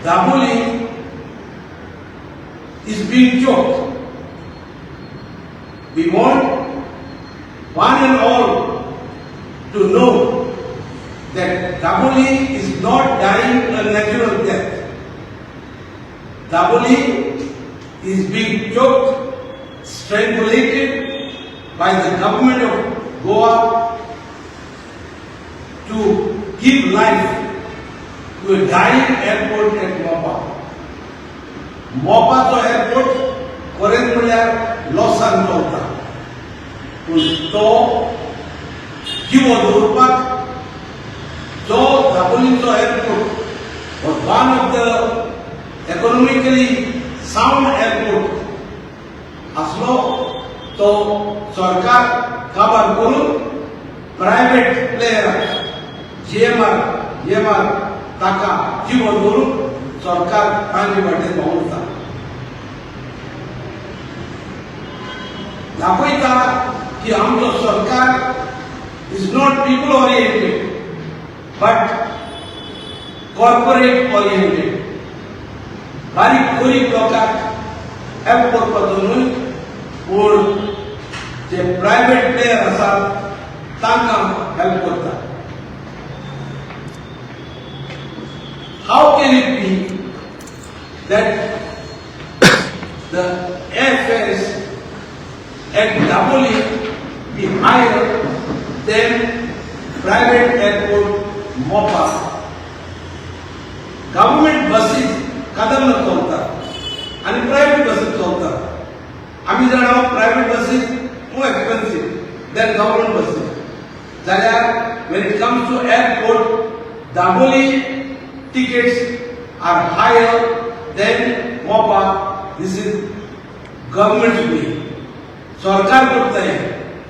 Dabolim is being choked. We want one and all to know that Dabolim is not dying a natural death. Dabolim is being choked, strangulated by the government of Goa to give life to a dying airport at Mopa. मोपाचो airport खरेंच म्हणल्यार लॉसान चलता, पूण तो जिवो दवरपाक जो दाबोलीचो एअरपोर्ट हो one of the economically sound airport आसलो, तो सरकार काबार करून प्रायव्हेट प्लेयराक, जीएमआर, जीएमआर ताका जिवो दवरून सरकार तांचे वाटेन वावुरता. दाखयता की आमचो सरकार is not people oriented but corporate oriented. बारीक गरीब लोकांक हेल्प करपाचो न्हय, पूण जे प्रायव्हेट प्लेयर आसात तांकां हेल्प करता. How can it be that the airfares at Dabolim be higher than private airport Mopa? Government buses Kadamba चलतात आणि प्रायव्हेट बसीस चलतात. आमी जाणा, private buses more expensive than government buses. जाल्यार when it comes to airport, Dabolim tickets are higher than Mopa. This is government's way. सरकार करता हें.